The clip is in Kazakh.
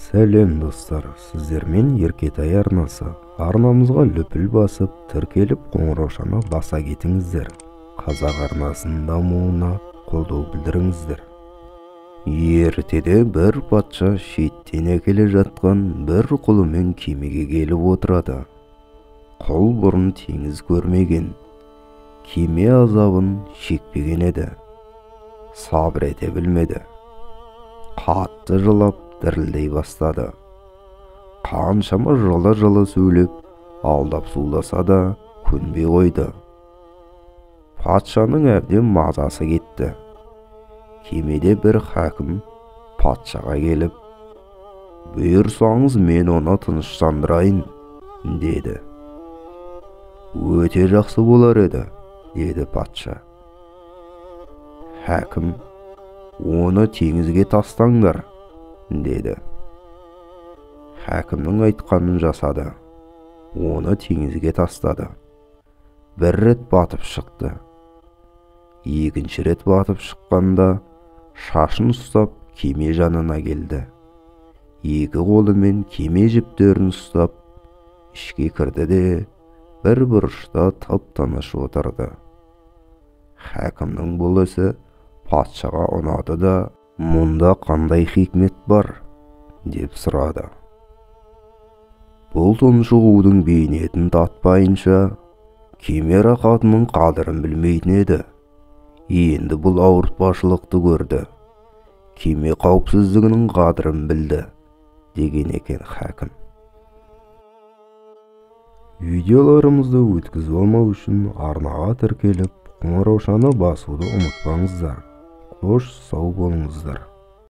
Сәлем достар, сіздермен Еркетай арнасы. Арнамызға лүпіл басып, тіркеліп қоңыраушаны баса кетіңіздер. Қазақ арнасының дамуына қолдау білдіріңіздер. Ертеде бір патша шеттен әкеле жатқан бір құлымен кемеге келіп отырады. Құл бұрын теңіз көрмеген, кеме азабын шекпеген еді. Сабыр ете білмеді. Қатты жылап дірілдей бастады. Қаншама жылы-жылы сөйлеп, алдап суласа да көнбей қойды. Патшаның әбден мазасы кетті. Кемеде бір хакім патшаға келіп, «Бұйырсаңыз, мен оны тыныштандырайын», деді. «Өте жақсы болар еді», деді патша. Хакім, «Оны теңізге тастаңдар», деді. Хакімнің айтқанын жасады. Оны теңізге тастады. Бір рет батып шықты. Екінші рет батып шыққанда шашын ұстап кеме жанына келді. Екі қолымен кеме жіптерін ұстап ішке кірді де бір бұрышта тып-тыныш отырды. Хакімнің бұл ісі патшаға ұнады да, «Мұнда қандай хикмет бар?» деп сұрады. Бұл тұншығудың бейнетін татпайынша кеме рақатының қадірін білмейтін еді. Енді бұл ауыртпашылықты көрді. Кеме қауіпсіздігінің қадірін білді, деген екен хакім. Видеоларымызды өткізіп алмау үшін арнаға тіркеліп, қоңыраушаны басуды ұмытпаңыздар. Қош, сау болыңыздар.